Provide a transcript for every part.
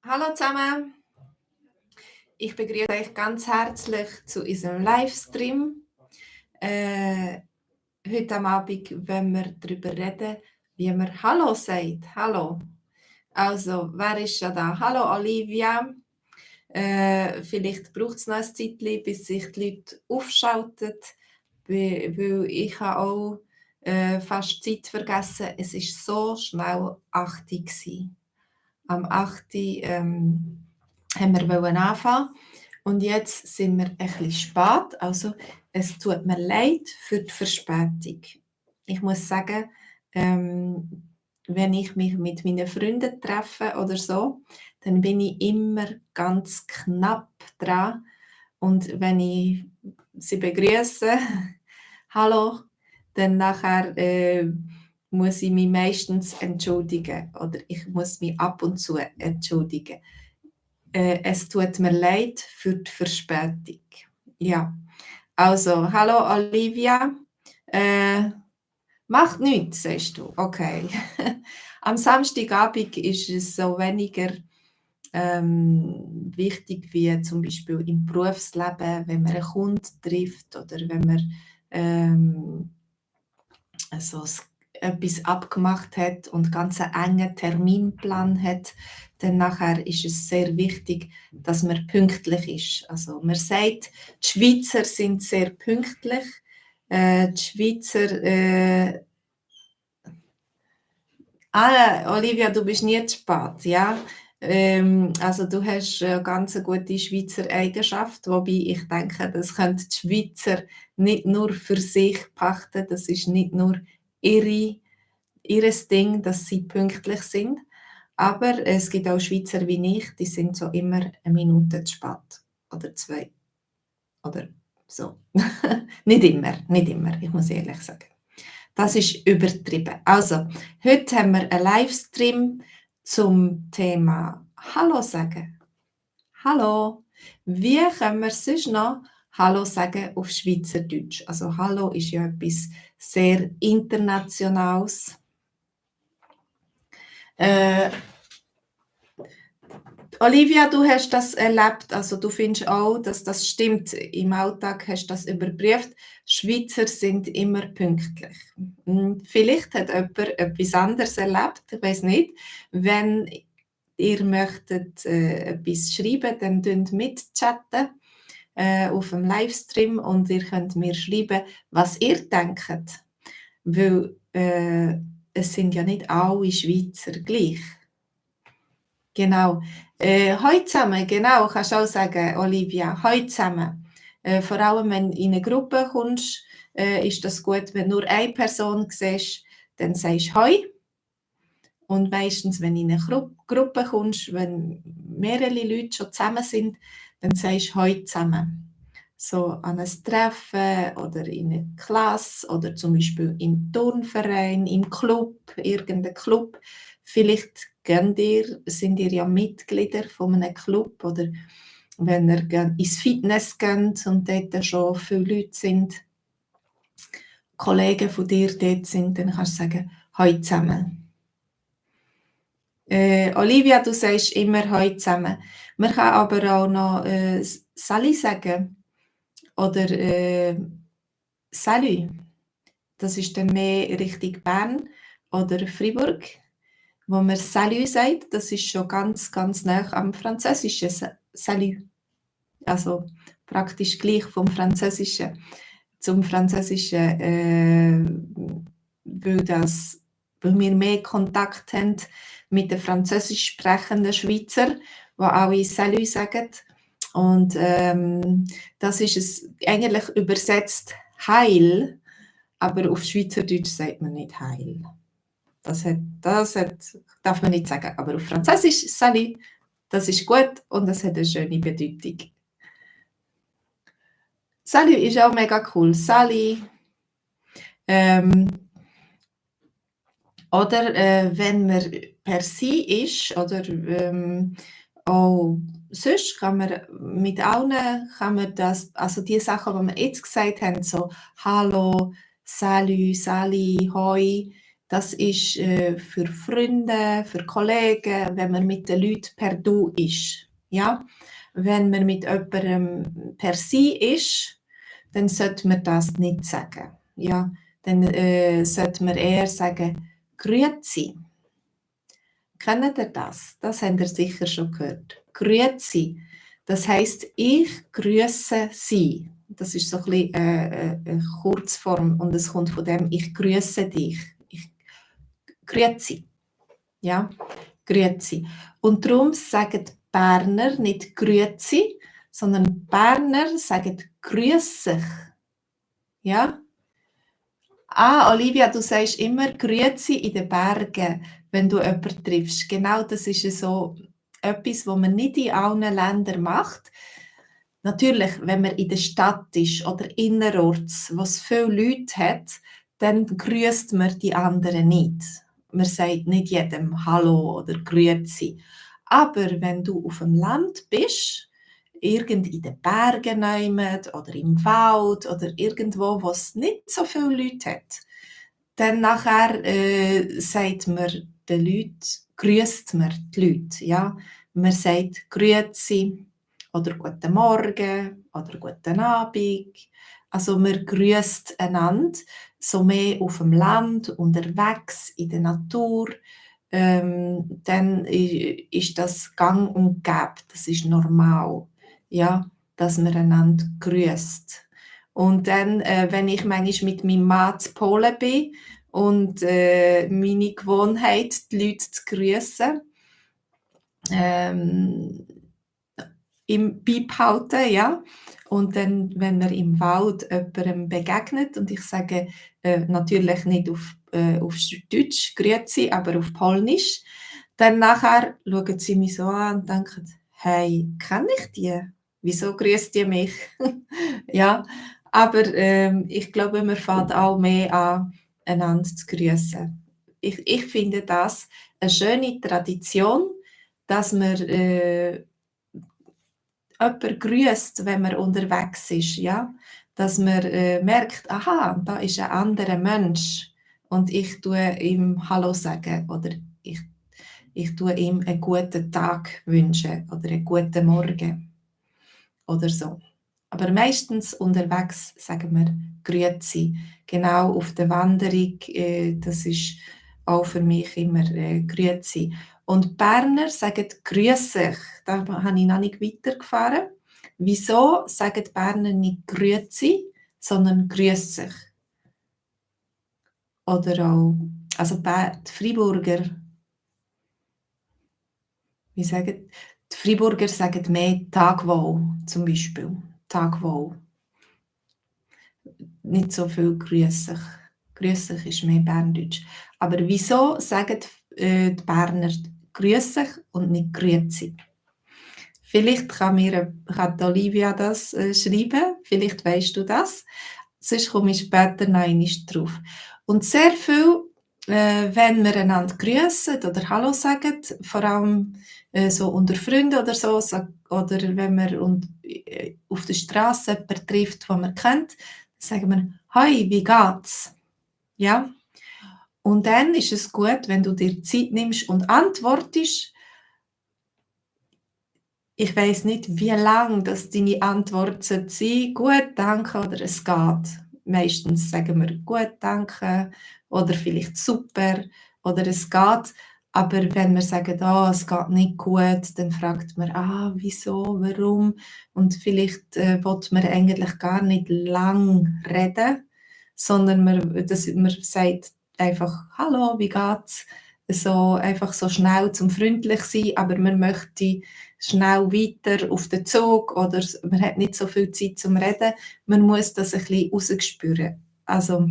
Hallo zusammen, ich begrüße euch ganz herzlich zu unserem Livestream. Heute am Abend wollen wir darüber reden, wie man Hallo sagt. Hallo. Also, wer ist schon da? Hallo Olivia. Vielleicht braucht es noch ein Zeitchen, bis sich die Leute aufschalten, weil ich habe auch fast Zeit vergessen. Es ist so schnell 8 Uhr gewesen. Am 8. Haben wir anfangen und jetzt sind wir ein bisschen spät. Also es tut mir leid für die Verspätung. Ich muss sagen, wenn ich mich mit meinen Freunden treffe oder so, dann bin ich immer ganz knapp dran. Und wenn ich sie begrüße, hallo, dann nachher muss ich mich meistens entschuldigen oder ich muss mich ab und zu entschuldigen. Es tut mir leid für die Verspätung. Ja, also, hallo Olivia. Macht nichts, sagst du. Okay. Am Samstagabend ist es so weniger wichtig wie zum Beispiel im Berufsleben, wenn man einen Kunden trifft oder wenn man also etwas abgemacht hat und ganz einen engen Terminplan hat, dann nachher ist es sehr wichtig, dass man pünktlich ist. Also man sagt, die Schweizer sind sehr pünktlich. Die Schweizer Olivia, du bist nie zu spät, ja? Also du hast eine ganz gute Schweizer Eigenschaft, wobei ich denke, das können die Schweizer nicht nur für sich pachten, das ist nicht nur ihres Ding, dass sie pünktlich sind, aber es gibt auch Schweizer wie ich, die sind so immer eine Minute zu spät oder 2 oder so. Nicht immer, ich muss ehrlich sagen. Das ist übertrieben. Also, heute haben wir einen Livestream zum Thema Hallo sagen. Hallo. Wie können wir sonst noch Hallo sagen auf Schweizerdeutsch? Also Hallo ist ja etwas sehr Internationales. Olivia, du hast das erlebt, also du findest auch, dass das stimmt. Im Alltag hast du das überprüft. Schweizer sind immer pünktlich. Vielleicht hat jemand etwas anderes erlebt, ich weiß nicht. Wenn ihr möchtet etwas schreiben, dann könnt mitchatten auf dem Livestream und ihr könnt mir schreiben, was ihr denkt. Weil es sind ja nicht alle Schweizer gleich. Genau. Hallo zusammen, genau, kannst du auch sagen, Olivia. Hallo zusammen. Vor allem, wenn du in eine Gruppe kommst, ist das gut, wenn du nur eine Person siehst, dann sagst du Hoi. Und meistens, wenn du in eine Gruppe kommst, wenn mehrere Leute schon zusammen sind, dann sagst du Hoi zusammen. So an ein Treffen oder in eine Klasse oder zum Beispiel im Turnverein, im Club, irgendein Club. Vielleicht sind ihr ja Mitglieder von einem Club oder wenn ihr ins Fitness geht und dort schon viele Leute sind, Kollegen von dir dort sind, dann kannst du sagen, «Hoi zusammen». Olivia, du sagst immer «Hoi zusammen». Man kann aber auch noch «Salut» sagen oder «Salut». Das ist dann mehr Richtung Bern oder Fribourg, wo man «Salut» sagt. Das ist schon ganz, ganz nah am Französischen «Salut». Also praktisch gleich vom Französischen zum Französischen, weil wir mehr Kontakt haben mit den französisch sprechenden Schweizer, die alle «Salut» sagen. Und das ist es eigentlich übersetzt «Heil», aber auf Schweizerdeutsch sagt man nicht «Heil». Das darf man nicht sagen, aber auf Französisch «Salut», das ist gut und das hat eine schöne Bedeutung. Salut ist auch mega cool. Salut. Oder wenn man per Sie ist oder auch sonst kann man mit allen kann man das, also die Sachen, die wir jetzt gesagt haben, so Hallo, Salut, Sali, Hoi, Das ist, für Freunde, für Kollegen, wenn man mit den Leuten per Du ist, ja? Wenn man mit jemandem per Sie ist, dann sollte man das nicht sagen, ja? Dann, sollte man eher sagen: «Grüezi.» Kennt ihr das? Das habt ihr sicher schon gehört. Grüezi. Das heisst: «Ich grüße Sie.» Das ist so 'n bisschen, 'ne Kurzform und es kommt von dem: «Ich grüße dich.» Ich Grüezi, ja, Grüezi. Und darum sagen die Berner nicht Grüezi, sondern die Berner sagen Grüß sich, ja? Ah, Olivia, du sagst immer Grüezi in den Bergen, wenn du jemanden triffst. Genau, das ist ja so etwas, was man nicht in allen Ländern macht. Natürlich, wenn man in der Stadt ist oder innerorts, wo es viele Leute hat, dann grüßt man die anderen nicht. Man sagt nicht jedem Hallo oder Grüezi. Aber wenn du auf dem Land bist, irgend in den Bergen neimet oder im Wald oder irgendwo, wo es nicht so viele Leute hat, dann nachher, sagt man den Leuten, grüßt man die Leute, ja. Man sagt Grüezi oder Guten Morgen oder Guten Abend. Also man grüßt einander, so mehr auf dem Land, unterwegs, in der Natur. Dann ist das gang und gäbe, das ist normal, ja, dass man einander grüßt. Und dann, wenn ich manchmal mit meinem Mann zu Polen bin und, meine Gewohnheit, die Leute zu grüßen, ähm, im beibehalten, ja. Und dann, wenn man im Wald jemandem begegnet und ich sage, natürlich nicht auf Deutsch «Grüezi», aber auf Polnisch, dann nachher schauen sie mich so an und denken: «Hey, kenne ich die? Wieso grüßt die mich?» Ja, aber, ich glaube, man fängt auch mehr an, einander zu grüßen. Ich finde das eine schöne Tradition, dass man, jemand grüßt, wenn man unterwegs ist, ja? Dass man, merkt: «Aha, da ist ein anderer Mensch und ich tue ihm Hallo sagen oder ich tue ihm einen guten Tag wünschen oder einen guten Morgen.» Oder so. Aber meistens unterwegs sagen wir «Grüezi». Genau auf der Wanderung, das ist auch für mich immer, «Grüezi». Und die Berner sagen «Grüess euch». Da habe ich noch nicht weitergefahren. Wieso sagen die Berner nicht «Grüezi», sondern «Grüess euch»? Oder auch also die Freiburger, wie sagen die Freiburger sagen mehr «Tag wohl» zum Beispiel. «Tag wohl». Nicht so viel «Grüess euch». «Grüess euch» ist mehr Berndeutsch. Aber wieso sagen die Berner «Grüess euch» und nicht «Grüezi»? Vielleicht kann die Olivia das, schreiben, vielleicht weisst du das, sonst komme ich später noch einmal drauf. Und sehr viel, wenn wir einander grüssen oder Hallo sagen, vor allem, so unter Freunden oder so, oder wenn man auf der Straße jemanden trifft, den man kennt, sagen wir: «Hoi, wie geht's?» Ja? Und dann ist es gut, wenn du dir Zeit nimmst und antwortest. Ich weiss nicht, wie lang das deine Antwort sein sollte. «Gut, danke» oder «Es geht». Meistens sagen wir «Gut, danke» oder vielleicht «Super» oder «Es geht». Aber wenn wir sagen: «Ah, es geht nicht gut», dann fragt man: «Ah, wieso, warum?» Und vielleicht, will man eigentlich gar nicht lang reden, sondern man sagt einfach: «Hallo, wie geht's?» So einfach so schnell zum freundlich sein, aber man möchte schnell weiter auf den Zug oder man hat nicht so viel Zeit zum Reden. Man muss das ein bisschen rausspüren. Also,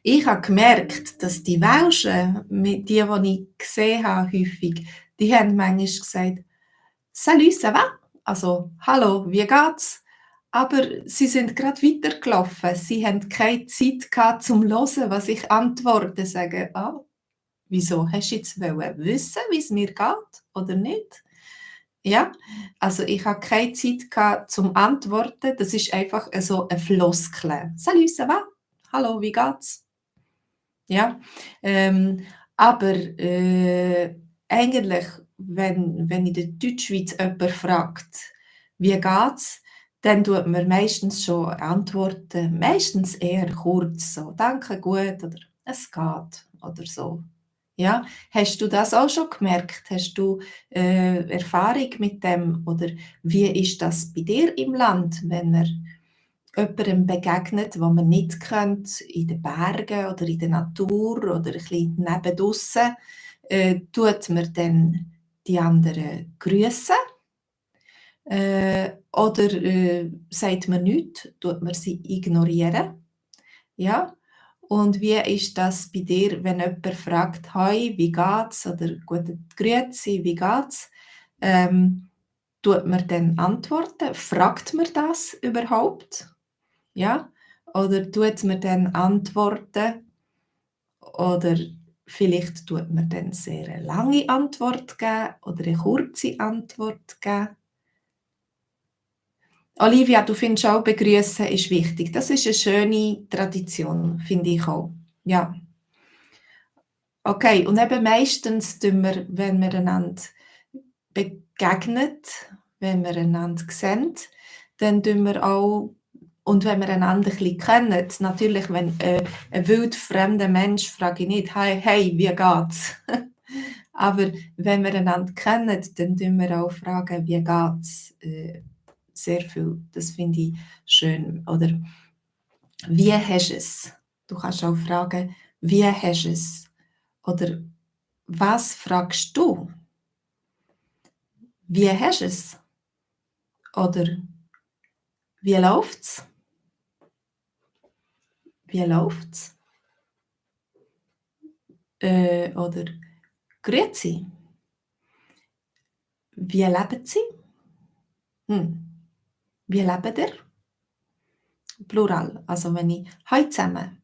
ich habe gemerkt, dass die Welschen, die ich gesehen habe häufig, die haben manchmal gesagt: «Salut, ça va?» Also: «Hallo, wie geht's?» Aber sie sind gerade weitergelaufen. Sie haben keine Zeit gehabt, zum Hören, was ich antworte. Sagen: «Ah, wieso hast du jetzt wissen, wie es mir geht oder nicht?» Ja, also ich habe keine Zeit gehabt zum Antworten. Das ist einfach so 'ne Floskel. «Salut, ça va? Hallo, wie geht's?» Ja? Aber, eigentlich, wenn in der Deutschschweiz jemand fragt: „Wie geht's?", dann tut man meistens schon antworten, meistens eher kurz, so: „Danke, gut" oder „Es geht" oder so. Ja? Hast du das auch schon gemerkt? Hast du, Erfahrung mit dem oder wie ist das bei dir im Land, wenn man jemandem begegnet, wo man nicht kennt, in den Bergen oder in der Natur oder ein bisschen nebendaussen, tut man dann die anderen grüssen, oder, sagt man nichts, tut man sie ignorieren? Ja? Und wie ist das bei dir, wenn jemand fragt: «Hoi, wie geht's?» oder «Gute Grüezi, wie geht's?» Ähm, tut man dann antworten? Fragt man das überhaupt? Ja? Oder tut man dann antworten oder vielleicht tut man dann sehr eine lange Antwort geben oder eine kurze Antwort geben? Olivia, du findest auch, begrüßen ist wichtig. Das ist eine schöne Tradition, finde ich auch. Ja. Okay, und eben meistens tun wir, wenn wir einander begegnet, wenn wir einander sehen, dann tun wir auch und wenn wir einander ein bisschen kennen, natürlich, wenn, ein wildfremder Mensch frage ich nicht: «Hi, hey, wie geht's?» Aber wenn wir einander kennen, dann tun wir auch fragen: «Wie geht's?» Sehr viel. Das finde ich schön. Oder: «Wie hast es?» Du kannst auch fragen: «Wie hast es?» Oder: «Was fragst du? Wie hast es?» Oder: «Wie läuft's? Wie läuft's?» Oder: «Grüezi, wie leben Sie?» Hm. «Wie lebt ihr?» Plural. Also wenn ich «Hallo zusammen,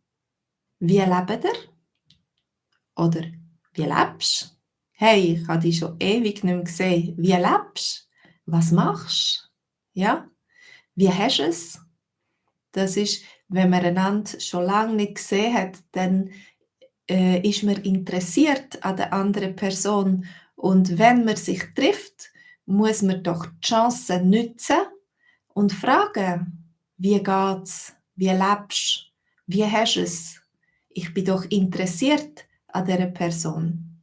wie lebt ihr?» Oder «Wie lebst?» «Hey, ich habe dich schon ewig nicht mehr gesehen. Wie lebst? Was machst?» Ja? «Wie hast es?» Das ist, wenn man einander schon lange nicht gesehen hat, dann, ist man interessiert an der anderen Person. Und wenn man sich trifft, muss man doch die Chance nützen und fragen: «Wie geht's? Wie lebst? Wie hast es? Ich bin doch interessiert an dieser Person.»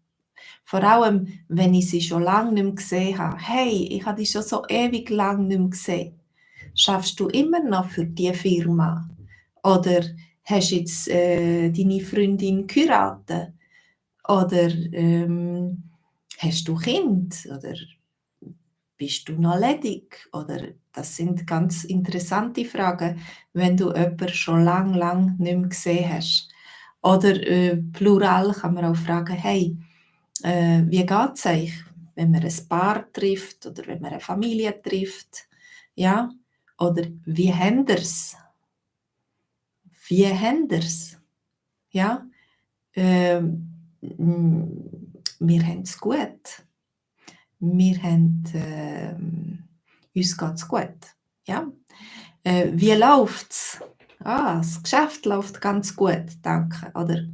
Vor allem, wenn ich sie schon lange nicht mehr gesehen habe. «Hey, ich habe dich schon so ewig lang nicht mehr gesehen. Schaffst du immer noch für die Firma? Oder hast jetzt, deine Freundin geheiratet? Oder, hast du Kind? Oder bist du noch ledig?» Oder das sind ganz interessante Fragen, wenn du jemanden schon lang nicht mehr gesehen hast. Oder, plural kann man auch fragen: «Hey, wie geht's euch?» Wenn man ein Paar trifft oder wenn man eine Familie trifft, ja? Oder: «Wie habt ihr's? Wie habt ihr's?» Ja? Wir haben's gut. Wir haben, uns geht's gut, ja. «Wie läuft's?» «Ah, das Geschäft läuft ganz gut, danke.» Oder,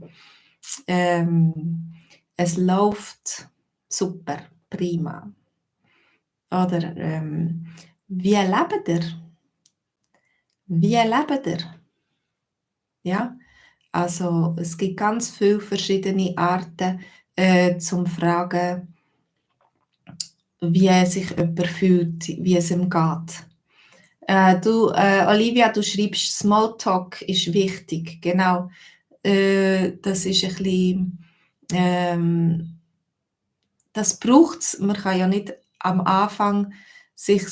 «Es läuft super, prima.» Oder, «Wie lebt ihr?» «Wie lebt ihr?» Ja, also, es gibt ganz viele verschiedene Arten, zum Fragen, wie sich jemand fühlt, wie es ihm geht. Olivia, du schreibst, Smalltalk ist wichtig. Genau. Das ist ein bisschen, das braucht's. Man kann ja nicht am Anfang sich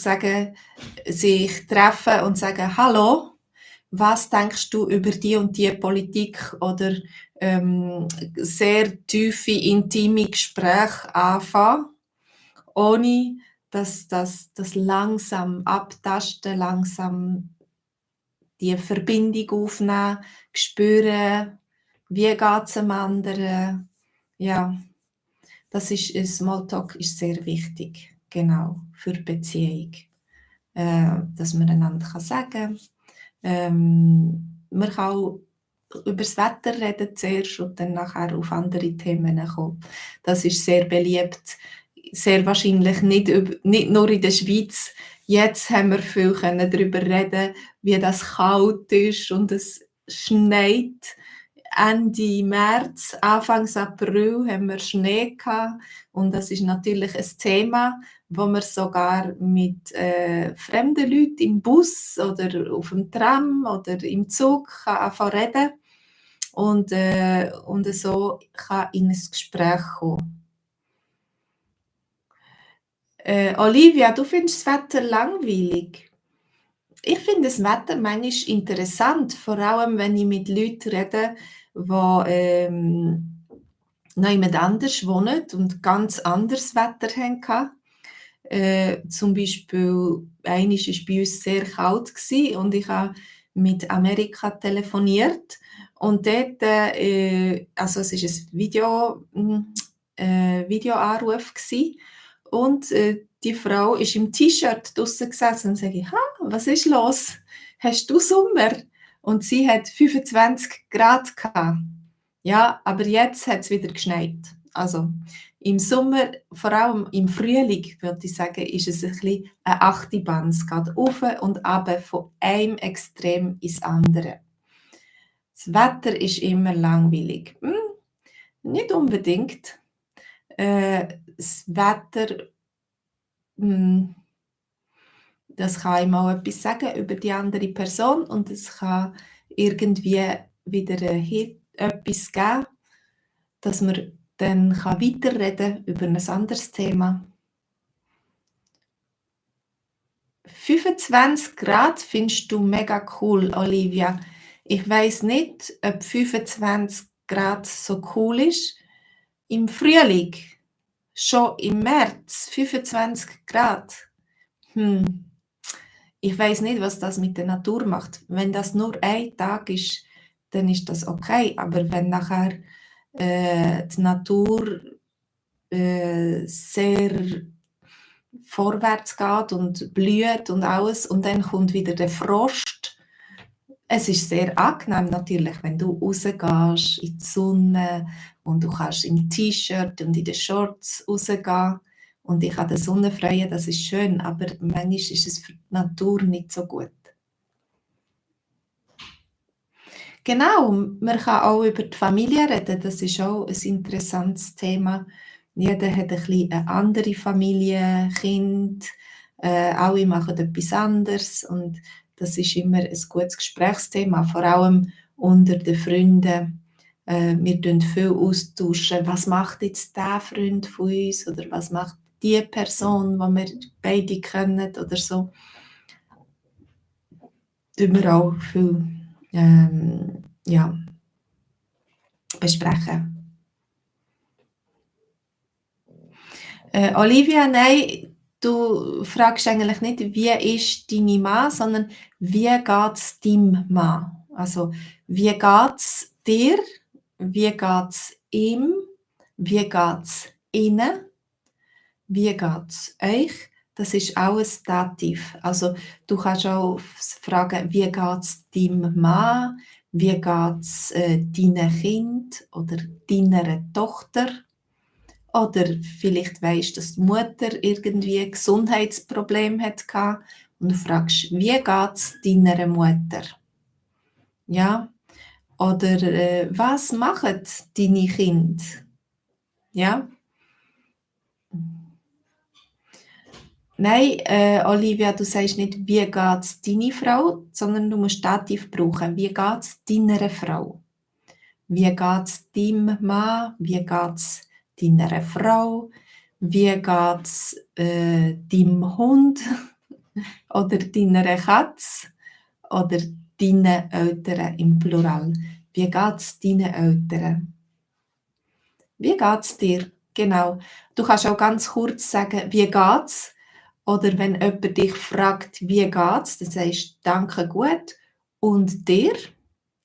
treffen und sagen: «Hallo, was denkst du über die und die Politik?» Oder sehr tiefe, intime Gespräche anfangen, ohne dass das langsam abtasten, langsam die Verbindung aufnehmen, spüren, wie geht's dem anderen. Ja, das ist Smalltalk ist sehr wichtig, genau, für die Beziehung. Dass man einander sagen kann. Man kann auch über das Wetter reden zuerst und dann nachher auf andere Themen kommen. Das ist sehr beliebt. Sehr wahrscheinlich nicht nur in der Schweiz. Jetzt haben wir viel können darüber reden, wie das kalt ist und es schneit. Ende März, Anfang April haben wir Schnee gehabt und das ist natürlich ein Thema, wo man sogar mit fremden Leuten im Bus oder auf dem Tram oder im Zug kann anfangen reden und so kann in ein Gespräch kommen. Olivia, du findest das Wetter langweilig? Ich finde das Wetter manchmal interessant, vor allem wenn ich mit Leuten rede, die noch jemand anders wohnen und ganz anderes Wetter hatten. Zum Beispiel, einmal war es bei uns sehr kalt und ich habe mit Amerika telefoniert und dort, also es war ein Videoanruf und die Frau ist im T-Shirt draussen gesessen und sage ich, was ist los? Hast du Sommer? Und sie hat 25 Grad gehabt. Ja, aber jetzt hat es wieder geschneit. Also im Sommer, vor allem im Frühling, würde ich sagen, ist es ein bisschen eine Achterbahn. Es geht auf und ab von einem Extrem ins andere. Das Wetter ist immer langweilig. Nicht unbedingt. Das Wetter, das kann ihm auch etwas sagen über die andere Person und es kann irgendwie wieder etwas geben, dass man dann weiterreden kann über ein anderes Thema. 25 Grad findest du mega cool, Olivia. Ich weiss nicht, ob 25 Grad so cool ist. Im Frühling, schon im März, 25 Grad. Ich weiss nicht, was das mit der Natur macht. Wenn das nur ein Tag ist, dann ist das okay. Aber wenn nachher die Natur sehr vorwärts geht und blüht und alles und dann kommt wieder der Frost. Es ist sehr angenehm natürlich, wenn du rausgehst in die Sonne und du kannst im T-Shirt und in den Shorts rausgehen und dich an der Sonne freuen, das ist schön, aber manchmal ist es für die Natur nicht so gut. Genau, man kann auch über die Familie reden, das ist auch ein interessantes Thema. Jeder hat ein bisschen eine andere Familie, Kind, alle machen etwas anderes und das ist immer ein gutes Gesprächsthema, vor allem unter den Freunden. Wir tun viel austauschen, was macht jetzt der Freund von uns oder was macht die Person, die wir beide kennen oder so. Tun wir auch viel besprechen. Olivia, nein, du fragst eigentlich nicht, wie ist deine Mann, sondern wie geht's deinem Mann? Also, wie geht's dir? Wie geht's ihm? Wie geht's ihnen? Wie geht's euch? Das ist alles Dativ. Also, du kannst auch fragen, wie geht's deinem Mann? Wie geht's deinem Kind oder deiner Tochter? Oder vielleicht weisst du, dass die Mutter irgendwie ein Gesundheitsproblem hatte und du fragst, wie geht's deiner Mutter? Ja? Oder was machen deine Kinder? Ja? Nein, Olivia, du sagst nicht, wie geht's deine Frau, sondern du musst Dativ brauchen. Wie geht's deiner Frau? Wie geht's deinem Mann? Wie geht's deiner Frau? Wie geht's deinem Hund? Oder deiner Katze? Oder deinen Eltern im Plural? Wie geht's deinen Eltern? Wie geht's dir? Genau. Du kannst auch ganz kurz sagen, wie geht's? Oder wenn jemand dich fragt, wie geht's, dann sagst du, danke gut. Und dir?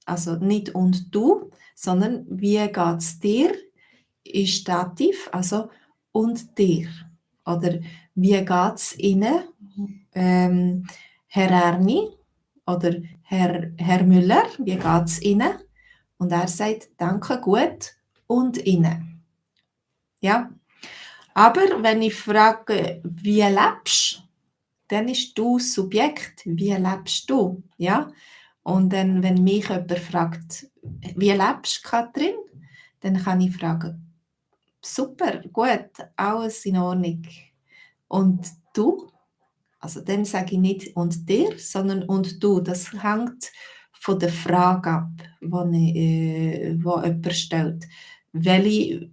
Also nicht und du, sondern wie geht's dir? Ist Dativ, also und dir. Oder wie geht's Ihnen, Herr Erni oder Herr Müller, wie geht's Ihnen? Und er sagt, danke, gut und Ihnen. Ja? Aber wenn ich frage, wie lebst du, dann ist du das Subjekt, wie lebst du? Ja? Und dann, wenn mich jemand fragt, wie lebst du, Katrin, dann kann ich fragen, super, gut, alles in Ordnung. Und du? Also dann sage ich nicht und dir, sondern und du. Das hängt von der Frage ab, wo jemand stellt. Welche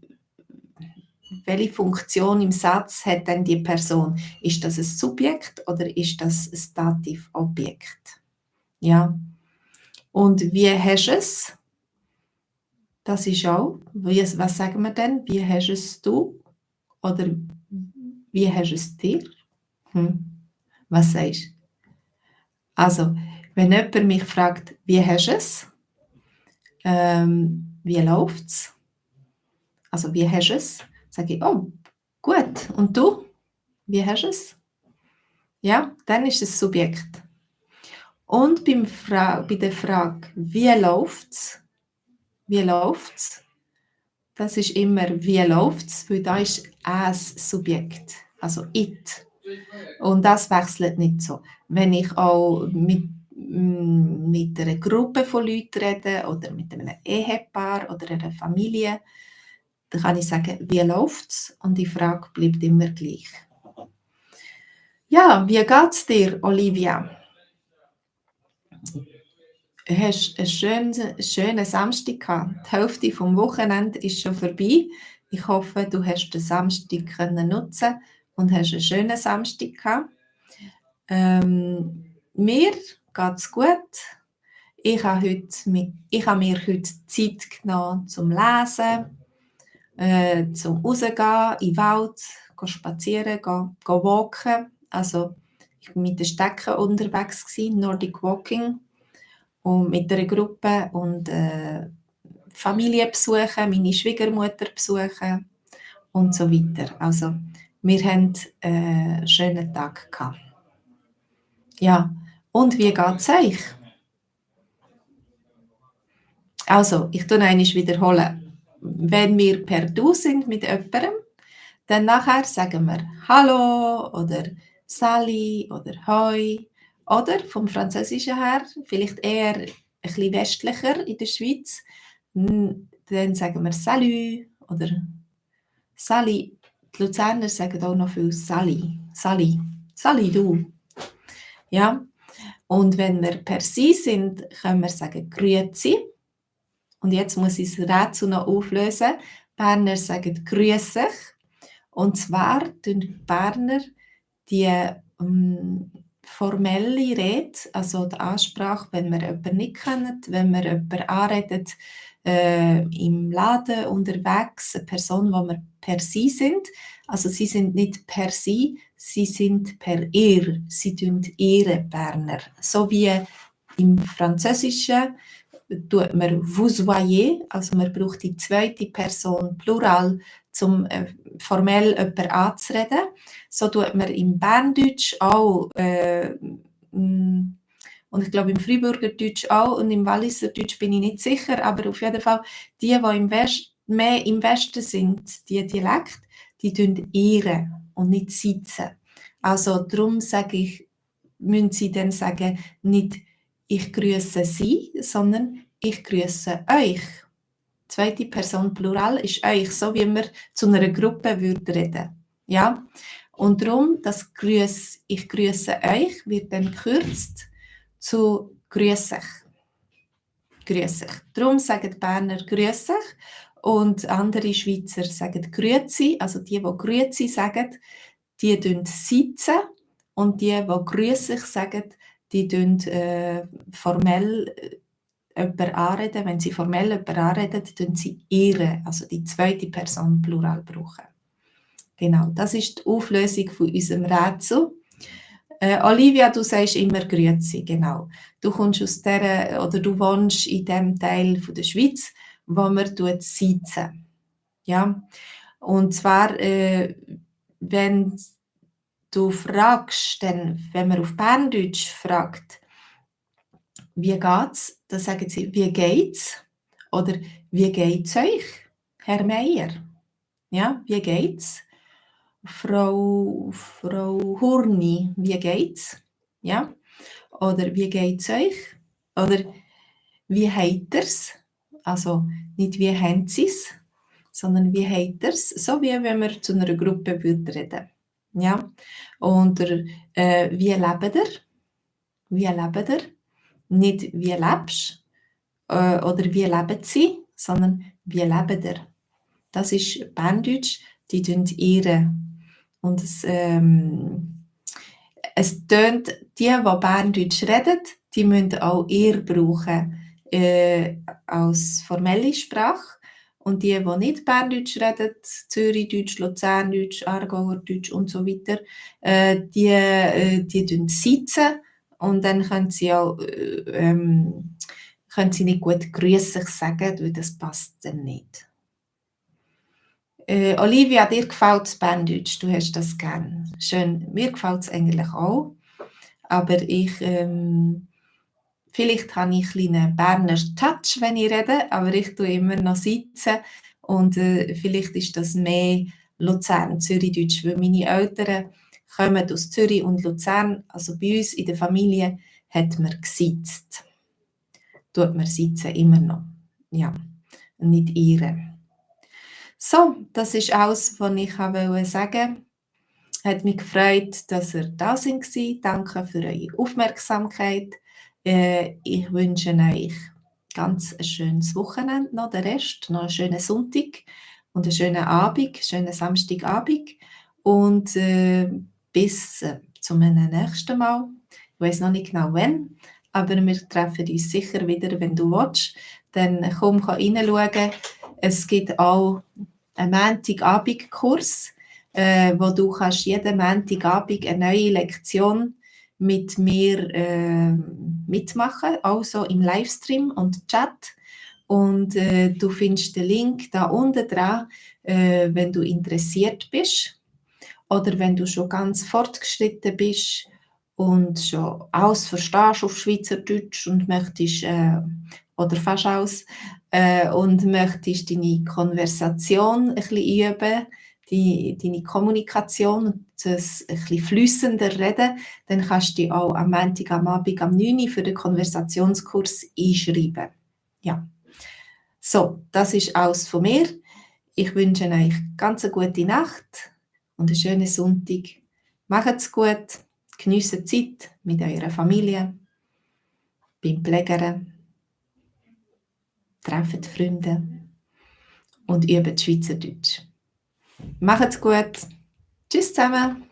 Funktion im Satz hat denn die Person? Ist das ein Subjekt oder ist das ein Dativobjekt? Ja. Und wie hast du es? Das ist auch, was sagen wir denn? Wie hast es du? Oder wie hast es dir? Was sagst du? Also, wenn jemand mich fragt, wie hast du es? Wie läuft es? Also, wie hast du es? Sage ich, oh, gut. Und du? Wie hast du es? Ja, dann ist es Subjekt. Und bei der Frage, wie läuft's? Wie läuft's? Das ist immer, wie läuft's? Weil da ist as Subjekt, also it. Und das wechselt nicht so. Wenn ich auch mit einer Gruppe von Leuten rede oder mit einem Ehepaar oder einer Familie, dann kann ich sagen, wie läuft's? Und die Frage bleibt immer gleich. Ja, wie geht's dir, Olivia? Hast einen schönen Samstag gehabt. Die Hälfte vom Wochenende ist schon vorbei. Ich hoffe, du hast den Samstag nutzen und hast einen schönen Samstag gehabt. Mir geht's gut. Ich habe mir heute Zeit genommen zum Lesen, zum Rausgehen in den Wald, spazieren, walken. Also ich war mit den Stecken unterwegs, Nordic Walking, und mit einer Gruppe und Familie besuchen, meine Schwiegermutter besuchen und so weiter. Also wir haben einen schönen Tag gehabt. Ja, und wie geht es euch? Also, ich tue einmal wiederholen. Wenn wir per Du sind mit jemandem, dann nachher sagen wir Hallo oder Sali oder Hoi. Oder vom Französischen her, vielleicht eher ein bisschen westlicher in der Schweiz, dann sagen wir Salut oder Sali. Die Luzerner sagen auch noch viel Sali. Sali. Sali, du. Ja. Und wenn wir per Sie sind, können wir sagen Grüezi. Und jetzt muss ich das Rätsel noch auflösen. Berner sagen Grüß sich. Und zwar tun die Berner die formelle Rede, also die Ansprache, wenn wir jemanden nicht kennen, wenn wir jemanden anreden, im Laden unterwegs, eine Person, die wir per Sie sind. Also sie sind nicht per Sie, sie sind per ihr. Sie tun ihre Berner. So wie im Französischen tut man vous voyez, also man braucht die zweite Person Plural, um formell jemanden anzureden. So tut man im Berndeutsch auch, und ich glaube im Freiburgerdeutsch auch und im Walliserdeutsch bin ich nicht sicher, aber auf jeden Fall die mehr im Westen sind, die Dialekte, die tun ihre und nicht sitzen. Also darum sage ich, müssen sie dann sagen, nicht ich grüße Sie, sondern ich grüße euch. Zweite Person Plural ist euch, so wie wir zu einer Gruppe reden. Ja? Und darum, ich grüße euch, wird dann gekürzt zu grüß euch. Grüß euch. Darum sagen die Berner grüß euch und andere Schweizer sagen grüezi, also die grüezi sagen, die sitzen und die grüß euch sagen, die formell jemanden anreden. Wenn sie formell jemanden anreden, dann sie ihre, also die zweite Person Plural brauchen. Genau, das ist die Auflösung von unserem Rätsel. Olivia, du sagst immer Grüezi, genau. Du kommst aus du wohnst in dem Teil von der Schweiz, wo man siezen. Ja, und zwar, wenn du fragst, wenn man auf Berndeutsch fragt, wie geht's, dann sagen sie, wie geht's? Oder wie geht's euch, Herr Meier? Ja, wie geht's? Frau Hurni, wie geht's? Ja? Oder wie geht's euch? Oder wie habt ihr's? Also nicht wie haben sie's, sondern wie habt ihr's? So wie wenn wir zu einer Gruppe reden. Ja? Oder wie lebt ihr? Wie lebt ihr? Nicht wie lebst oder wie leben sie, sondern wie lebt ihr? Das ist Berndeutsch, die ehren. Und es tönt, die Berndeutsch reden, die müssen auch ihr brauchen als formelle Sprache. Und die nicht Berndeutsch reden, Zürichdeutsch, Luzerndeutsch, Aargauerdeutsch und so weiter, die sitzen und dann können sie auch können sie nicht gut «grüß sagen, weil das passt dann nicht. Olivia, dir gefällt das Berndeutsch, du hast das gern. Schön, mir gefällt es eigentlich auch, aber vielleicht habe ich einen kleinen Berner Touch, wenn ich rede, aber ich tue immer noch sitzen und vielleicht ist das mehr Luzern, Zürichdeutsch, weil meine Eltern kommen aus Zürich und Luzern, also bei uns in der Familie hat man gesitzt. Tut man sitzen immer noch, ja, und nicht ihre. So, das ist alles, was ich sagen wollte. Hat mich gefreut, dass ihr da sind. Danke für eure Aufmerksamkeit. Ich wünsche euch ganz ein schönes Wochenende, noch den Rest, noch einen schönen Sonntag und einen schönen Abend, schönen Samstagabend und bis zum nächsten Mal. Ich weiß noch nicht genau wann, aber wir treffen uns sicher wieder, wenn du willst. Dann komm reinschauen. Es gibt auch einen Montagabendkurs, wo du kannst jeden Montagabend eine neue Lektion mit mir mitmachen, also im Livestream und Chat. Und du findest den Link da unten dran, wenn du interessiert bist oder wenn du schon ganz fortgeschritten bist und schon alles verstehst auf Schweizerdeutsch und möchtest, oder fast alles, und möchtest deine Konversation ein bisschen üben, deine Kommunikation und das ein bisschen flüssender reden, dann kannst du dich auch am Montag am Abend am 9 Uhr für den Konversationskurs einschreiben. Ja. So, das ist alles von mir. Ich wünsche euch ganz eine gute Nacht und einen schönen Sonntag. Macht's gut, geniessen die Zeit mit eurer Familie, beim Pflegern, trefft Freunde und übt Schweizerdeutsch. Macht's gut. Tschüss zusammen.